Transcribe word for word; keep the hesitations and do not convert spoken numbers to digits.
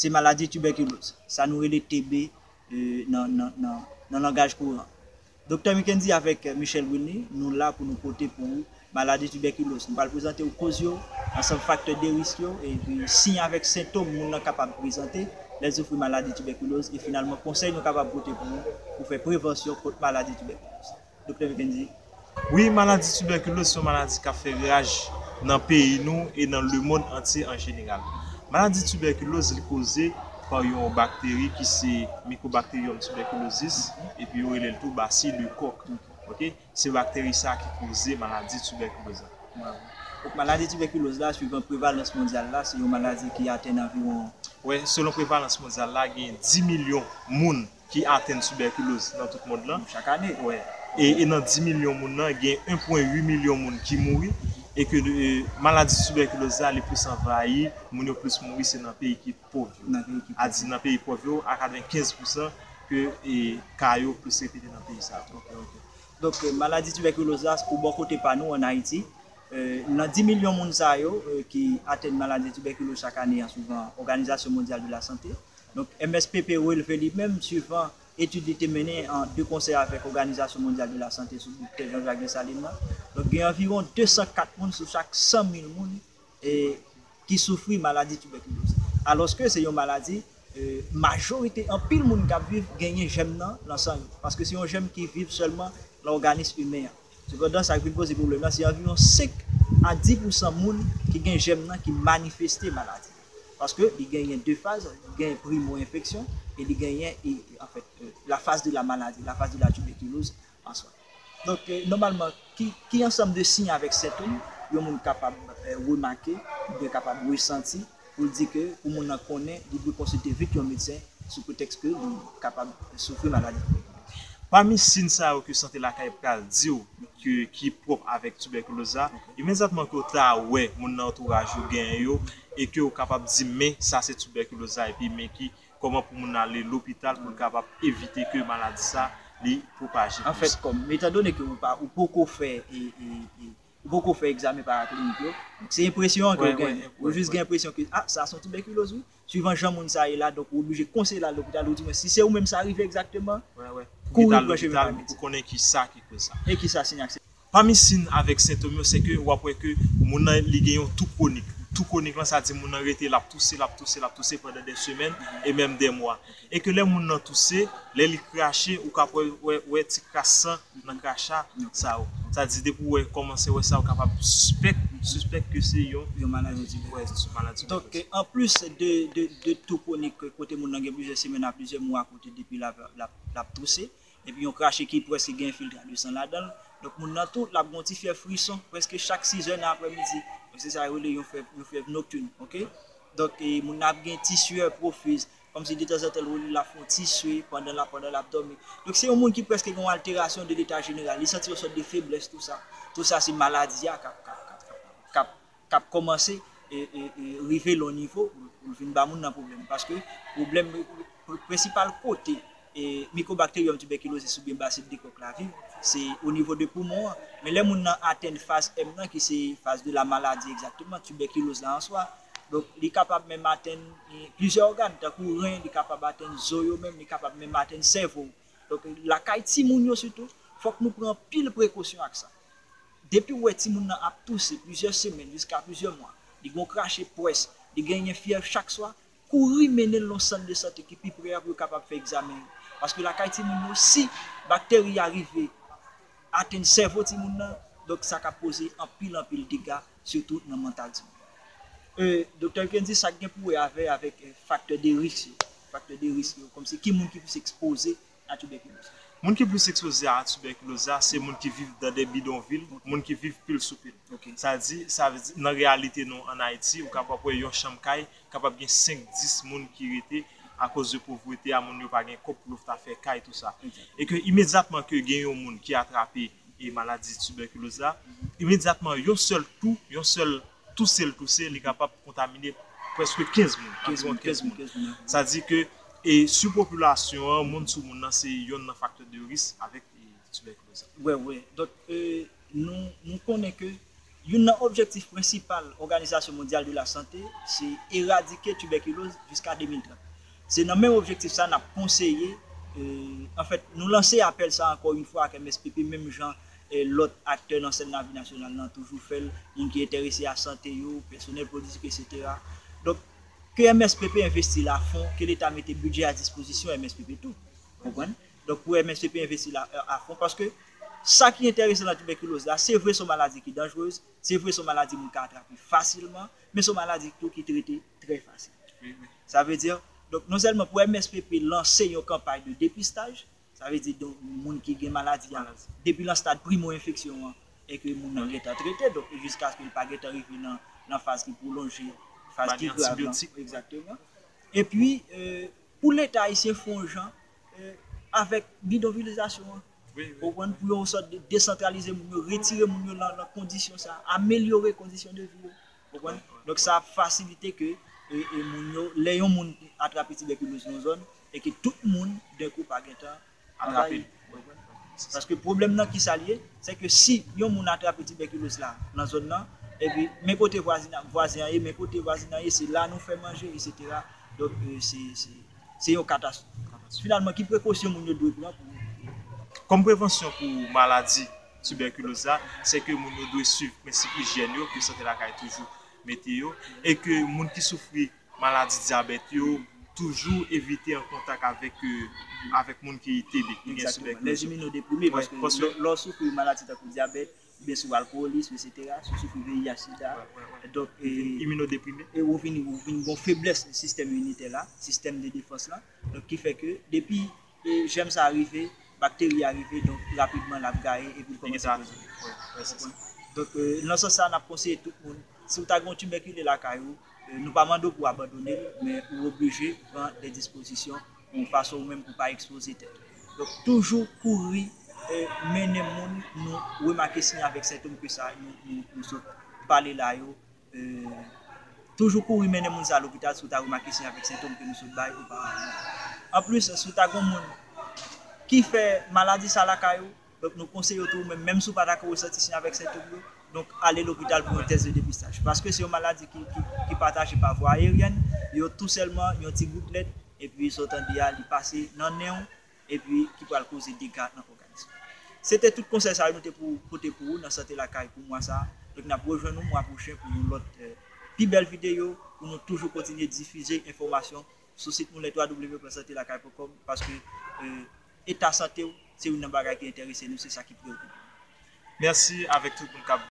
se maladi tibèkiloz. Sa nou rele T B, e, nan, nan, nan, nan langaj kouran. Doktè Mickendy avèk, e, Michel Wilny, nou la pou nou pote pou ou maladi tibèkiloz. Nou pral prezante w koz yo, ansanm faktè de risk yo, epi siy avèk sentòm moun nan kapab prezante lè l soufri maladi tibèkiloz, e finalman konsèy nou kapab pote pou ou pou fè prevansyon kont maladi tibèkiloz. Doktè Mickendy. Wi, maladi tibèkiloz se yon maladi k ap fè raj nan peyi nou e nan lemonn antye an jeneral. Maladi tibèkiloz li koze pa yon bakteri ki se Mycobacterium tuberculosis, epi yo rele l tou bacille de Koch. Ok? Se bakteri sa ki koze maladi tibèkiloz la. Donk, maladi tibèkiloz la, suivan prevalans mondyal la, se yon maladi ki atenn anviwon. Wè, selon prevalans mondyal la, gen dis milyon moun ki atenn tibèkiloz nan tout mond lan. Chak ane. Wè. E, e nan dis milyon moun nan, gen en pwen uit milyon moun ki mouri, e ke, e, maladi tibèkiloz la, li plis anvayi, moun yo plis mouri, se nan peyi ki pòv yo. Nan peyi ki pòv. A di nan peyi pòv yo, a katrevenkenz pousan ke, e, ka yo plis repete nan peyi sa yo. Ok, ok. Donk, e, maladi tibèkiloz la, pou bò kote pa nou, ann Ayiti, e, nan dis milyon moun sa yo, e, ki atenn maladi tibèkiloz chak ane an, suivan Òganizasyon Mondyal de la Sante. Donk, M S P P relve li menm, suivan etid li te mennen an de konsè avèk Òganizasyon Mondyal de la Sante sou doktè Jean-Jacques Dessalines nan. Donk, gen anviwon de san kat moun sou chak san mil moun, e, ki soufri maladi tibèkiloz. Alòske se yon maladi, e, majorite, anpil moun k ap viv genyen jèm nan nan san yo. Paske se yon jèm ki viv sèlman nan òganis imen an. Sepandan, sa k vin poze pwoblèm nan, se anviwon senk a dis pousan moun ki gen jèm nan ki manifeste maladi. Paske li genyen de faz, li genyen primo enfeksyon, e li genyen, e, e, anfèt, e, la phase de la maladie, la phase de la tuberculose en soi. Donk, e, nòmalman, ki, ki ansanm de siy avèk sentòm yon moun kapab, e, remake, oubyen kapab resanti, pou l di ke, pou moun nan konnen, li dwe konsilte vit yon medsen sou pretèks ke li kapab soufri maladi. Pami siy sa yo ke Sante Lakay pral di w ke, ki pwòp avèk tibèkiloz la, imedyatman ke w ta wè moun nan antouraj ou genyen yo, e ke w kapab di, men sa se tibèkiloz la, epi men ki, kòman pou moun nan ale lopital pou l kapab evite ke maladi sa li pwopaje plis. Anfèt, kòm, etandone ke ou pa, ou poko fè, e, e, e, ou poko fè egzamen paraklinik yo, se enpresyon an ke w genyen. Ou jis gen enpresyon ke, a, sa se yon tibèkiloz, wi. Suivan jan moun sa ye la, donk ou oblije konseye l al lopital, ou di mwen, si se ou menm sa rive egzakteman, kouri pran chemen pa medsen. Pou konnen ki sa ki koz sa. E ki sa siy ak sentòm? Pami siy avèk sentòm yo, se ke w ap wè ke moun nan li gen yon tou kwonik. Tou kwonik lan, sa di moun nan rete, l ap touse, l ap touse, l ap touse pandan de semèn e menm de mwa. E ke lè moun nan touse, lè li krache, ou ka wè, wè, wè ti kras san nan kracha sa yo. Sa di depi w wè, kòmanse wè sa, ou kapab sispèk, sispèk ke se yon, yon maladi, wè, maladi. Donk, anplis de, de, de tou kwonik, kote moun nan gen plizyè semèn a plizyè mwa kote depi l ap, l ap, l ap touse, epi yon krache ki prèske gen enfiltrasyon de san ladan l. Donk, moun nan tou, l ap gen yon ti fyèv frison prèske chak sizè nan aprèmidi. Donk, se sa yo rele yon fyèv, yon fyèv noktin, ok? Donk, e, moun nan ap gen ti sueur profusion, kòmsi detanzantan l rele l ap fè yon ti swe pandan l ap, pandan l ap dòmi. Donk, se yon moun ki prèske gen yon alterasyon de leta jeneral. Li santi yon sòt de feblès, tou sa. Tou sa, se maladi a k ap, k ap, k ap, k ap, k ap, k ap kòmanse, e, e, e, rive l yon nivo pou, pou l vin ba moun nan pwoblèm. Paske pwoblèm, pre-, prensipal kote, e, Mycobacterium tuberculosis oubyen bacille de Koch la viv, se o nivo de poumon an. Men lè moun nan atenn faz M nan, ki se faz de la maladie egzakteman, tibèkiloz la an swa, donk, li kapab menm atenn, e, plizyè ògàn, tankou ren, li kapab atenn zo yo menm, li kapab menm atenn sèvo. Donk, lakay timoun yo sitou, fòk nou pran anpil prekosyon ak sa. Depi w wè timoun nan ap touse plizyè semèn jiska plizyè mwa, li gen yon krache pwès, li genyen fyèv chak swa, kouri mennen l nan yon sant de sante ki pi pre a pou yo kapab fè egzamen yo. Paske lakay timoun yo, si bakteri a rive atenn sèvo timoun nan, donk sa ka poze anpil, anpil dega, sitou nan mantal timoun. E, Doktè Mickendy, sa k gen pou wè avè, avèk, e, faktè de risk yo. Faktè de risk yo, kòmsi ki moun ki plis ekspoze a tibèkiloz. Moun ki plis ekspoze a tibèkiloz la, se moun ki viv dans des bidonvilles, moun ki viv pil sou pil. Ok. Sa di, sa vle di, nan reyalite nou ann Ayiti, ou kapab wè yon chanm kay, kapab gen senk, dis moun ki rete akoz de povrete a, moun yo pa gen kòb pou yo ta fè kay, tou sa. Exact. E ke imedyatman ke gen yon moun ki atrape e maladi tibèkiloz la, imedyatman yon sèl tou, yon sèl touse l touse, li kapab kontamine prèske kenz moun, anviwon kenz moun. Sa di ke, e, sipopilasyon an, moun sou moun nan, se yonn nan faktè de risk avèk, e, tibèkiloz la. Wè, wè. Donk, e, nou, nou konnen ke Youn nan objektif prensipal Òganizasyon Mondyal de la Sante se eradike tibèkiloz jiska de mil trant. Se nan menm objektif sa n ap konseye, e, anfèt, nou lanse apèl sa ankò yon fwa ak M S P P, menm jan, e, lòt aktè nan sèn lavi nasyonal lan toujou fè l, moun ki enterese a sante yo, pèsonèl politik, etsetera. Donk, ke M S P P envesti l afon, ke Leta mete bidjè a dispozisyon M S P P tou. Konprann? Donk, pou M S P P envesti la, a fon, paske sa ki enteresan nan tibèkiloz la, se vre se yon maladi ki danjerez, se vre se yon maladi moun ka atrape fasilman, men se yon maladi tou ki trete trè fasil. Wi, wi. Sa vle di, donk, non sèlman pou M S P P lanse yon kanpay de depistaj, sa vle di, donk, moun ki gen maladi a, depi nan stad primo enfeksyon an, e ke moun nan gentan trete, donk, jiskaske l pa gentan rive nan, nan faz ki pwolonje, faz ki grav lan. Ba li antibiyotik. Egzakteman. Epi, e, pou Leta ayisyen fè yon jan, e, avèk bidonvilizasyon an. Wi, wi. Konprann, pou yon sòt de desantralize moun yo, retire moun yo nan, nan kondisyon sa, amelyore kondisyon de vi yo. Konprann? Donk, sa ap fasilite ke, e, e, moun yo, lè yon moun atrape tibèkiloz nan yon zòn, e ke tout moun, denkou, pa gentan atrape l. Paske pwoblèm nan ki sa l ye, se ke si yon moun atrape tibèkiloz la nan zòn nan, epi men kote vwazin, vwazen an ye, men kote vwazen an ye, se la nou fè manje, etsetera. Donk, e, se, se, se yon katastwòf. Finalman, ki prekosyon moun yo dwe pran pou... Kòm prevansyon pou maladi tibèkiloz la, se ke moun yo dwe swiv prensip ijyèn yo, ke Sante Lakay toujou mete yo, e ke moun ki soufri maladi dyabèt yo toujou evite an kontak avèk, e, avèk moun ki T B, ki gen tibèkiloz. Egzakteman. Lè iminodeprime, paske lè, lè w soufri maladi tankou dyabèt, oubyen si w alkowolis, etsetera, si w soufri V I H, sida, donk, e, iminodeprime, e ou vin, ou vin gon feblès sistèm iminitè la, sistèm de defans la, donk ki fè ke depi, e, jèm sa a rive, bakteri a rive, donk rapidman l ap gaye epi l kòmanse poze. Donk, e, nan sans sa, n ap konseye tout moun, si w ta gen yon tibèkile lakay ou, e, nou pa mande w pou w abandone l, men ou oblije pran de dispozisyon yon fason ou menm pou w pa ekspoze tèt ou. Donk, toujou kouri, e, mennen moun nou remake siy avèk sentòm ke sa nou, nou, nou sot pale la yo, e, toujou kouri mennen moun sa lopital si w ta remake siy avèk sentòm ke nou sot bay oparavan. Anplis, si w ta gen moun ki fè maladi sa lakay ou, donk nou konseye w tou, menm, menm si w pa ta ko resanti siy avèk sentòm yo, donk ale lopital pou yon tès de depistaj. Paske se yon maladi ki, ki, ki pataje pa vwa ayeryèn, yo tou sèlman yon ti goutlèt, epi sa w tande a, li pase nan nen w, epi ki pral koze dega nan òganis ou. Se te tout konsèy sa yo nou te pou pote pou ou nan Sante Lakay pou mwa sa a. Donk, n ap rejwenn ou mwa pwochen pou yon lòt, e, pi bèl videyo, pou nou toujou kontinye difize enfòmasyon sou sit nou, le w w w pwen sante lakay pwen kòm, paske, e, eta sante w se youn nan bagay ki enterese nou, se sa ki preokipe nou. Mèsi avèk tout moun k ap